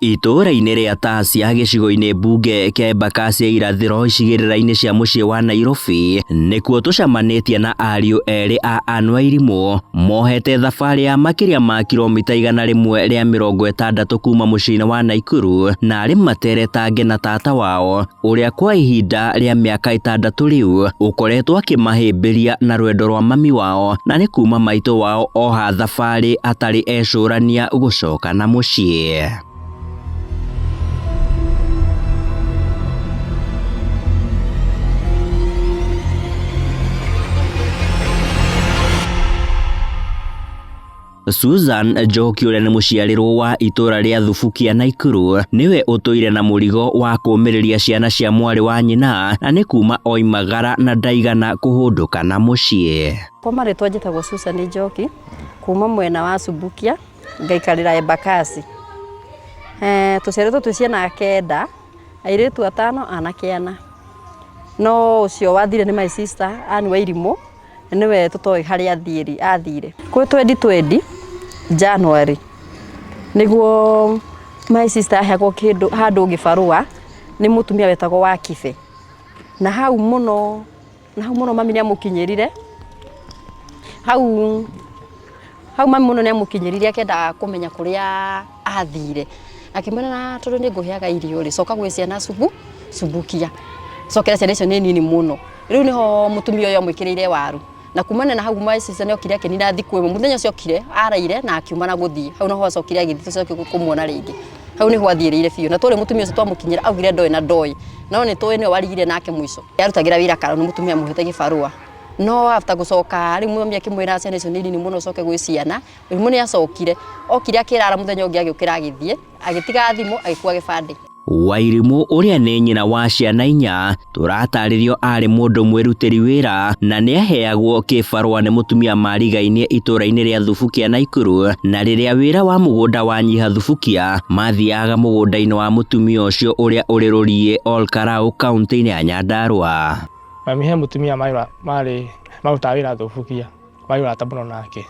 Itũũra-inĩ rĩa Tasia gĩcigo-inĩ mbunge kĩa Embakasi ya irathĩro icigĩrĩra-inĩ cia mũciĩ wa Nairobi nĩkuo tũcemanĩtie na ariũ erĩ a Anne Wairimu mohete thabarĩ ya makĩria ma kilomita 160 kuma mũciĩ-inĩ wa Naikuru na arĩ materetange na tata wao ũrĩa kwa ihinda rĩa mĩaka 6 rĩu ũkoretwo akĩmahĩmbĩria na rwendo rwa mami wao na nĩ kuma maitũ wao oha thabarĩ atarĩ ecũrania gũcoka na mũciĩ. Susan Njoki ũrĩa nĩ mũciarĩrwo wa itũra rĩa Thubukia Naikuru nĩwe ũtũire na mũrigo wa kũũmĩrĩria ciana cia mwarĩ wa nyina na nĩ kuma oimagara na ndaigana kũhũndũka na mũciĩ. Kwa marĩtwa njĩtagwo Susan Njoki kuma mwena wa Subukia ngaikarĩra Embakasi. Tũciarĩtwo twĩ ciana 9, airĩtu 5, anake 4. No ũcio wathire nĩ my sister Ann Wairimu nĩwe tũtoĩ harĩa athire. Kwĩ 2020 January nĩguo my sister aheagwo kĩndũ handũ gĩbarũa nĩ mũtumia wetagwo Wakibe. Na hau mũno na hau mũno mami nĩ amũkinyĩrire, hau hau mami mũno nĩ amũkinyĩrire akĩenda kũmenya kũrĩa athire. Akĩmwĩra na tondũ nĩ ngũheaga irio rĩ, coka gwĩ ciana Subukia. Cokera ciana icio nĩ nini mũno. Rĩu nĩho mũtumia ũyũ amwĩkĩrĩire waru. Na kumana na hau my sister nĩ okire akĩnina thikũ ĩmwe. Mũthenya ũcio okire araire na akiuma na gũthiĩ. Hau noho acokire agĩthiĩ tũcoke kũmuona rĩngĩ. Hau nĩho athiĩrĩire biũ. Na twarĩ mũtumia ũcio twamũkinyĩra augire ndoĩ na ndoĩ. No nĩ tũĩ nĩwe warigire nake mũico. Arutagĩra wĩra Karau nĩ mũtumia mũhete gĩbarũa. No after gũcoka rĩu mami akĩmwĩra ciana icio nĩ nini mũno ũcoke gwĩ ciana. Rĩu nĩ acokire. Okire akĩrara mũthenya ũngĩ agĩũkĩra agĩthiĩ. Agĩtiga thimũ agĩkua gĩbandĩ. Wairimu ũrĩa nĩ nyina wa ciana 4 tũratarĩrio arĩ mũndũ mwĩrutĩri wĩra na nĩaheagwo kĩbarũa nĩ mũtumia marigainie itũũra-inĩ rĩa Thubukia Naikuru na rĩrĩa wĩra wa mũgũnda wanyiha Thubukia mathiaga mũgũnda-inĩ wa mũtumia ũcio ũrĩa ũrĩ Rũriĩ Ol Karau kaunti-inĩ ya Nyandarua. Mami he mũtumia marĩ marutaga wĩra Thubukia marĩ ũrata mũno nake.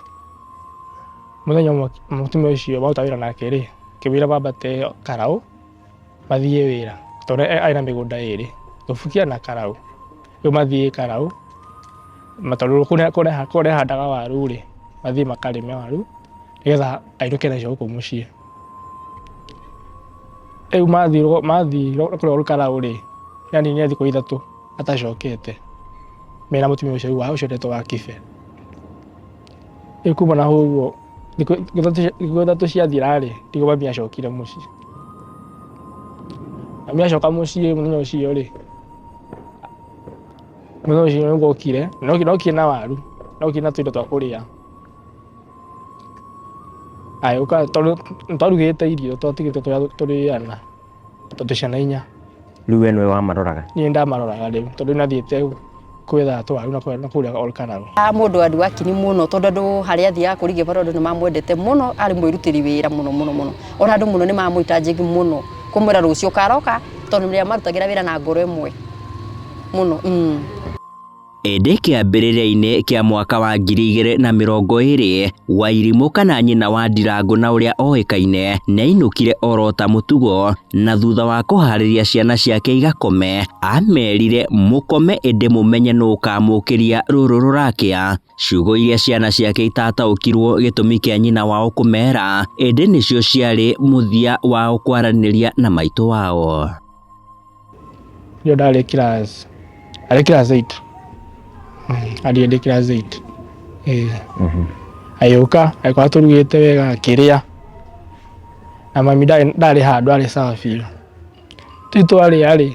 Mũthenya ũmwe mũtumia ũcio marutaga wĩra nake rĩ, akĩmwĩra mambate Karau mathiĩ wĩra tondũ arĩ na mĩgũnda ĩrĩ, Thubukia na Karau. Rĩu mathiĩ Karau tondũ kũrĩa ahandaga waru rĩ, mathiĩ makarĩme waru nĩgetha ainũke nacio gũkũ mũciĩ. Rĩu mathiĩ kũrĩa Karau rĩ, nĩaninire thikũ 3 atacokete mena mũtumia ũcio rĩu ũcio wetwo Wakibe. Rĩu kuma na hau ũguo thikũ 3 ciathira rĩ, nĩguo mami acokire mũciĩ. Mami acoka mũciĩ mũthenya ũcio rĩ, mũthenya ũcio nĩguo okire, na okire na waru, na okire na tũindo twa kũrĩa. Agĩũka tondũ nĩtwarugĩte irio twatigĩte tũrĩana tondũ ciana 4. Rĩu we nĩwe wamaroraga? Niĩ ndamaroraga rĩu tondũ nĩndathiĩte kwetha twaru na kũrĩa Ol Kalou. Mũndũ warĩ wa kinyi mũno tondũ andũ harĩa athiaga kũringia barũa andũ nĩmamwendete mũno, arĩ mwĩrutĩri wĩra mũno mũno mũno. Ona andũ mũno nĩmamũita njĩgi mũno kũmwĩra rũciũ karoka tondũ nĩamarutagĩra wĩra na ngoro ĩmwe mũno. Ĩndĩ kĩambĩrĩria-inĩ kĩa mwaka wa 2020 Wairimu kana nyina wa Ndirango na ũrĩa oĩkaine nĩainũkire oro ta mũtugo na thutha wa kũharĩria ciana ciake igakome amerire mũkome ĩndĩ mũmenye nũ ũkamũkĩria rũrũ rũrakĩa. Ciugo iria ciana ciake itataũkirwo gĩtũmi kĩa nyina wao kũmera ĩndĩ nĩcio ciarĩ mũthia wao kwaranĩria na maitũ wao. Ndio ndarĩ class, arĩ class 8. Arĩ ndĩ class 8. Agĩũka agĩkora tũrugĩte wega akĩrĩa. Na mami ndarĩ handũ arĩ sawa biũ. Rĩu twarĩa rĩ,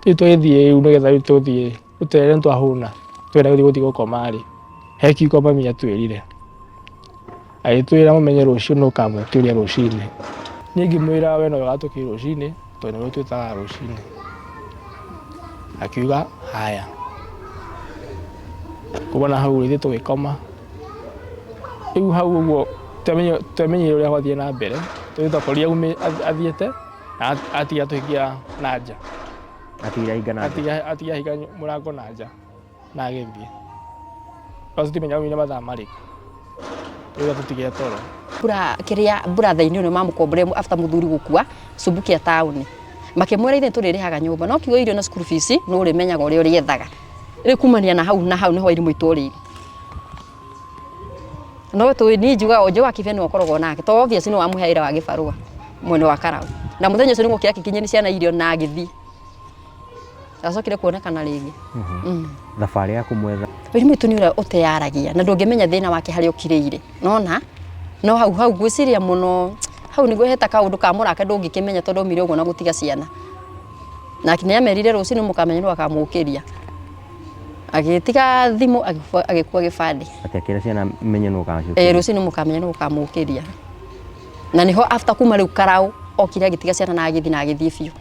rĩu tũgĩthiĩ rĩu nĩgetha rĩu tũthiĩ tũtere nĩtwahũna twenda gũthiĩ gũkoma rĩ, he kiugo mami atwĩrire. Agĩtwĩra mũmenye rũciũ nĩ ũkamũkĩria rũcinĩ. Niĩ ngĩmwĩra we nowe ũgatũkĩria rũcinĩ tondũ nĩwe ũtwĩtaga rũcinĩ. Akiuga haya. Kuma na hau ithuĩ tũgĩkoma. Rĩu hau ũguo tũtiamenyire ũrĩa gwathiĩ na mbere, tondũ twakorire athiĩte na atiga tũhingia na nja. Atigire ahinga na nja. Atiga ahinga mũrango na nja na agĩthiĩ. No tũtimenya aumire mathaa marĩkũ. Rĩu atũtigire toro. Mbura kĩrĩa brother-inĩ ũrĩa mamũkomborire after mũthuri gũkua Subukia taũni makĩmwĩra ithuĩ tũrĩrĩhaga nyũmba no kiugo irio na school fees no ũrĩmenyaga ũrĩa ũrĩethaga. Rĩu kumania na hau na hau nĩho irimũ itũrĩire. No tũ niĩ njugaga Joe wa Kibia nĩwe ũkoragwo nake to obvious nĩwe wamũhe wĩra wa gĩbarũa mwena wa Karau. Na mũthenya ũcio nĩguo akĩkinyĩria ciana irio na agĩthiĩ. Ndacokire kuonekana rĩngĩ. Thabarĩ ya kũmwetha. Mũrimũ witũ nĩ ũrĩa ũteyaragia na ndũngĩmenya thĩna wake harĩa ũkirĩire nona no hau hau ngwĩciria mũno hau nĩguo heta kaũndũ ka mũraka ndũngĩkĩmenya tondũ aumire ũguo na gũtiga ciana. Na nĩ amerire rũcinĩ mũkamenya nũ akamũkĩria. Agĩtiga thimũ agĩkua gĩbandĩ. Atĩ akĩra ciana menye nũ ũkaciũkĩria. Ĩĩ rũcinĩ mũkamenya nũ ũkamũkĩria. Na nĩho after kuma rĩu karau okire agĩtiga ciana na agĩthiĩ na agĩthiĩ biũ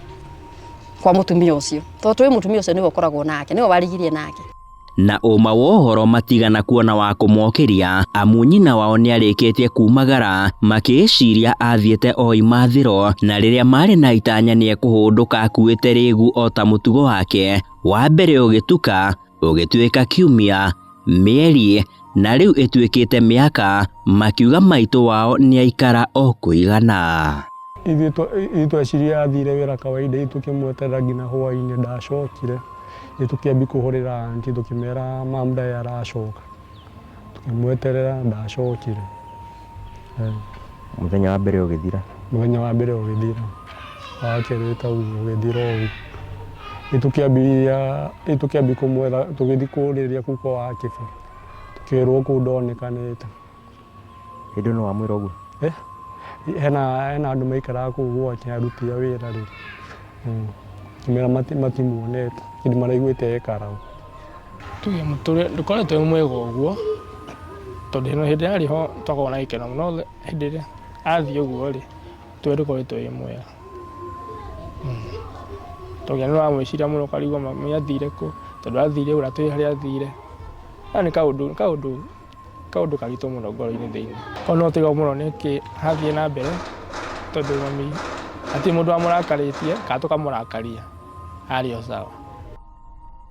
kwa mũtumia ũcio. Tondũ tũĩ mũtumia ũcio nĩwe ũkoragwo nake, nĩwe warigirie nake. Na ũma wa ũhoro matigana kuona wa kũmokĩria amu nyina wao nĩarĩkĩtie kumagara makĩĩciria athiĩte o imathĩro na rĩrĩa marĩ na itanya nĩekũhũndũka akuĩte rĩgu o ta mũtugo wake wa mbere ũgĩtuka ũgĩtuĩka kiumia mĩeri na rĩu ĩtuĩkĩte mĩaka makiuga maitũ wao nĩaikara o kũigana. Ithuĩ tweciria athire wĩra kawaida, ithuĩ tũkĩmweterera nginya hwaĩ-inĩ ndacokire. Ithuĩ tũkĩambia kũhũrĩra aunty tũkĩmera mum ndarĩ aracoka. Tũkĩmweterera ndacokire. Mũthenya wa mbere ũgĩthira. Mũthenya wa mbere ũgĩthira, wa kerĩ taguo ũgĩthira ũguo. Ithuĩ tũkĩambia kũmwetha tũgĩthiĩ kũrĩria kũu kwa Wakĩba, tũkĩrwo kũu ndonekanĩte. Hĩndĩ ĩyo nũ wamwĩra ũguo? Hena andũ maikaraga kũu gwake aruti a wĩra rĩ, ngĩmera matimuonete, ĩndĩ maraiguĩte e Karau. Tuge mũtũrĩre ndũkoretwo wĩ mwega ũguo, tondũ hĩndĩ ĩrĩa arĩ ho twakoragwo na gĩkeno no hĩndĩ ĩrĩa athiĩ ũguo rĩ, mũtũrĩre ndũkoretwo wĩ mwega. Tondũ nĩ ũramwĩciria mũno ũkarigwo mami athire kũ, tondũ athire ũguo na tũĩ harĩa athire. Nĩ kaũndũ karitũ mũno ngoro-inĩ thĩinĩ. Koguo no tũigua mũno nĩkĩ hathiĩ na mbere, tondũ mami hatirĩ mũndũ wamũrakarĩtie kana tũkamũrakaria, arĩ o sawa.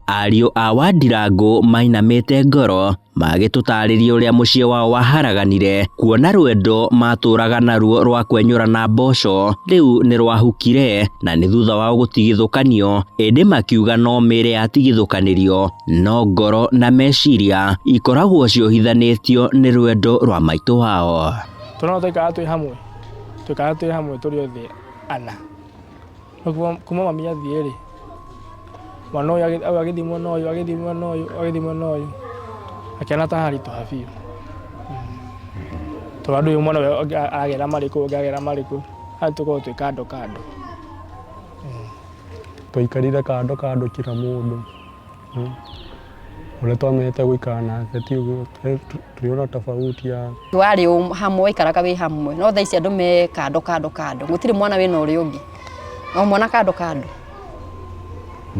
Ariũ a Wandirangũ mainamĩte ngoro magĩtũtarĩria ũrĩa mũciĩ wao waharaganire kuona rwendo matũraga naruo rwa kwenyũrana mboco rĩu nĩ rwahukire na nĩ thutha wao gũtigithũkanio ĩndĩ makiuga no mĩĩrĩ yatigithũkanirio no ngoro na meciria ikoragwo ciohithanĩtio nĩ rwendo rwa maitũ wao. Tondũ twaikaraga twĩ hamwe, twaikaraga twĩ hamwe tũrĩ othe ana. No kuma mami athiĩ rĩ, mwana ũyũ agĩthiĩ mwena ũyũ, agĩthiĩ mwena ũyũ, agĩthiĩ mwena ũyũ, akĩona ta haritũha biũ. Tondũ andũ ũyũ mwana ũyũ aragera marĩkũ, ũngĩ aragera marĩkũ, hau tũkoragwo twĩ kando kando. Twaikarire kando kando kila mũndũ. Ũrĩa twamenyete gũikara nake ti ũguo, tũrĩ tofauti ya Warĩ hamwe waikaraga wĩ hamwe no thaa ici andũ me kando kando kando, gũtirĩ mwana wĩna ũrĩa ũngĩ, o mwana kando kando.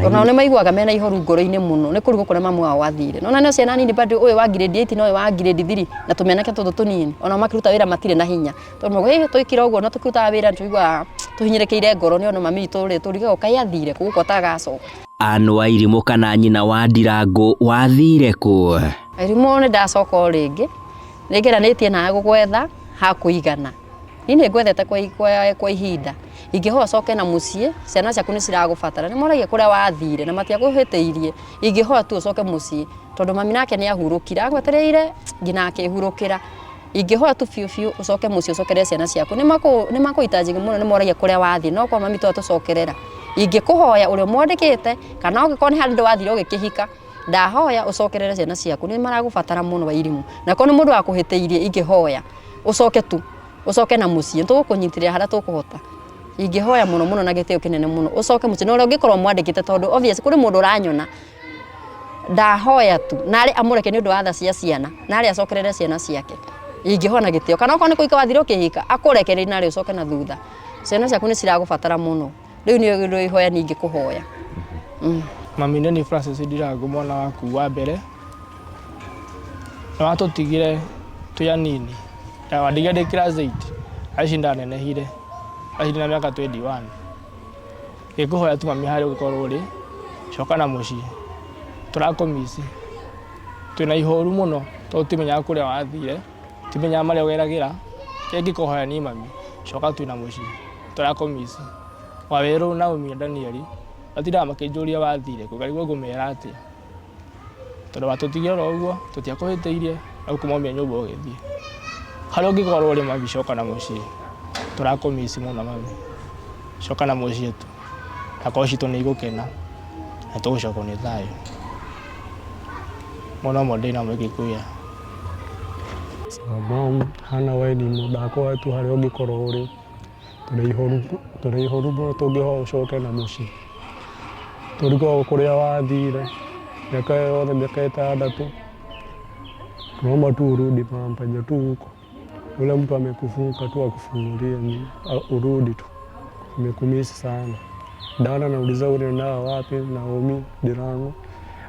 Ona nĩ maiguaga mena ihoru ngoro-inĩ mũno nĩ kũrigwo kũrĩa mamu wao athire. Nona no ciana nini bado ũyũ wa grade 8 na ũyũ wa grade 3 na tũmĩanake tũtũ tũnini ona makĩruta wĩra matirĩ na hinya. Tondũ mauga twĩkire ũguo na tũkĩrutaga wĩra tũiguaga tũhinyĩrĩkĩire ngoro nĩ ona mami witũ rĩ tũrigagwo kaĩ athire kũ gũkũ atagacoka. Ann Wairimũ kana nyina wa Ndirangũ wathire kũ? Wairimũ nĩ ndacoka o rĩngĩ nĩngeranĩtie nawe gũgwetha hakũigana. Niĩ nĩ ngwethete kwa ihinda ingĩhoya ũcoke na mũciĩ ciana ciaku nĩ ciragũbatara nĩ moragia kũrĩa wathire na matiakũhĩtĩirie ingĩhoya tu ũcoke mũciĩ tondũ mami nake nĩ ahurũkire agwetereire nginya akĩhurũkĩra ingĩhoya tu biũ biũ ũcoke mũciĩ ũcokerere ciana ciaku nĩ makũhitaji mũno nĩ moragia kũrĩa wathiĩ no korwo mami twatũcokerera ingĩkũhoya ũrĩa mwandĩkĩte kana ũngĩkorwo nĩ handũ wathire ũgĩkĩhika ndahoya ũcokerere ciana ciaku nĩ maragũbatara mũno Wairimũ na korwo nĩ mũndũ wakũhĩtĩirie ingĩhoya ũcoke tu ũcoke na mũciĩ tũgũkũnyitĩrĩra harĩa tũkũhota ingĩhoya mũno mũno na gĩtĩo kĩnene mũno ũcoke mũciĩ na ũrĩa ũngĩkorwo mwandĩkĩte tondũ obvious kũrĩ mũndũ ũranyona ndahoya tu narĩ amũreke nĩ ũndũ wa tha cia ciana narĩ acokerere ciana ciake ingĩhoya na gĩtĩo kana okorwo nĩ kũhika wathire ũkĩhika akũrekererie narĩ ũcoke na thutha ciana ciaku nĩ ciragũbatara mũno rĩu nĩ ũndũ ihoya niĩ ingĩkũhoya. Mami nĩ Francis Ndirangũ mwana waku wa mbere nĩ watũtigire twĩ anini wandigire ndĩ class 8 aici ndanenehire aici ndĩna mĩaka 21 ngĩkũhoya tu mami harĩa ũngĩkorwo ũrĩ coka na mũciĩ tũrakũmici twĩna ihoru mũno tondũ tũtimenyaga kũrĩa wathire Timenyaga marĩa ũgeragĩra. Kĩrĩa ingĩkũhoya niĩ mami, coka tu na mũciĩ, tũrakũmici. Wawerũ, Naomi na Danieli matindaga makĩnjũria wathire kũ, ngarigwo ngũmera atĩa. Tondũ watũtigia oro ũguo, tũtiakũhĩtĩirie, no kuma waumire nyũmba ũgĩthiĩ. Harĩa ũngĩkorwo ũrĩ mami, coka na mũciĩ, tũrakũmici mũno mami. Coka na mũciĩ tu, na ngoro citũ nĩ igũkena, na tũgũcokwo nĩ thayũ. Mau nomo ndĩnamo ingĩkwĩra. Mom, Hannah Wairimu, ndakũhoya tu harĩa ũngĩkorwo ũrĩ, tũrĩ ihoru mũno tũngĩhoya ũcoke na mũciĩ. Tũrigagwo kũrĩa wathire, mĩaka ĩyo yothe mĩaka 6. Tunaomba tu urudi mama, penye tu huko. Yule mtu amekufunga tu akufungulie, urudi tu. Nimekumisi sana. Dada nauliza ulienda wapi, Naomi, Dirango.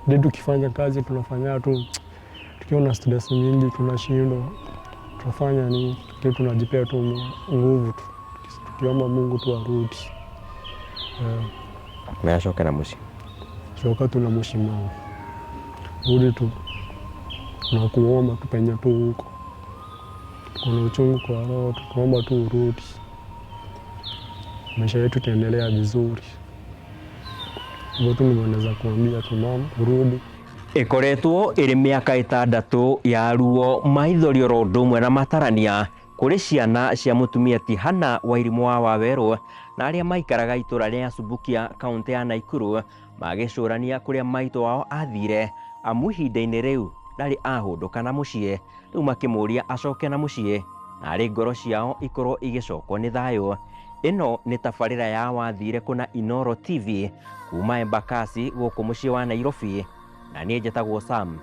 Hadi tukifanya kazi tunafanya tu tukiwa na stress mingi tunashindwa. Tunafanya nini? Lakini tunajipea tu nguvu tu. Tukiomba Mungu tu arudi. Na acoke na mũciĩ. Coka tu na mũciĩ mama. Rudi tu. Tunakuomba tu penye tu huko. Tuko na uchungu kwa roho, tunaomba tu urudi. Maisha yetu itaendelea vizuri. Hivyo tu ndivyo naweza kuambia tu mama, urudi. Ĩkoretwo ĩrĩ mĩaka 6 ya ruo, maithori oro ũndũ ũmwe na matarania kũrĩ ciana cia mũtumia ti Hannah Wairimu wa Wawerũ na arĩa maikaraga itũra rĩa Subukia kaũntĩ ya Naikuru magĩcũrania kũrĩa maitũ wao athire amu ihinda-inĩ rĩu ndarĩ ahũndũka na mũciĩ. Rĩu makĩmũria acoke na mũciĩ na arĩ ngoro ciao ikorwo igĩcokwo nĩ thayũ. Ĩno nĩ tabarĩra ya Wathire Kũna Inooro TV kuma Embakasi gũkũ mũciĩ wa Nairobi, na niĩ njĩtagwo Sam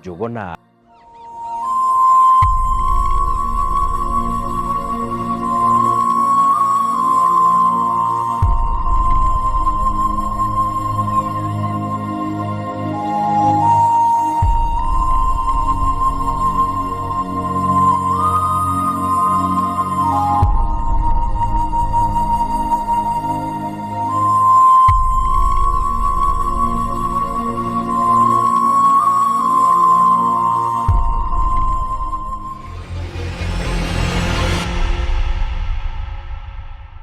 Njũgũna.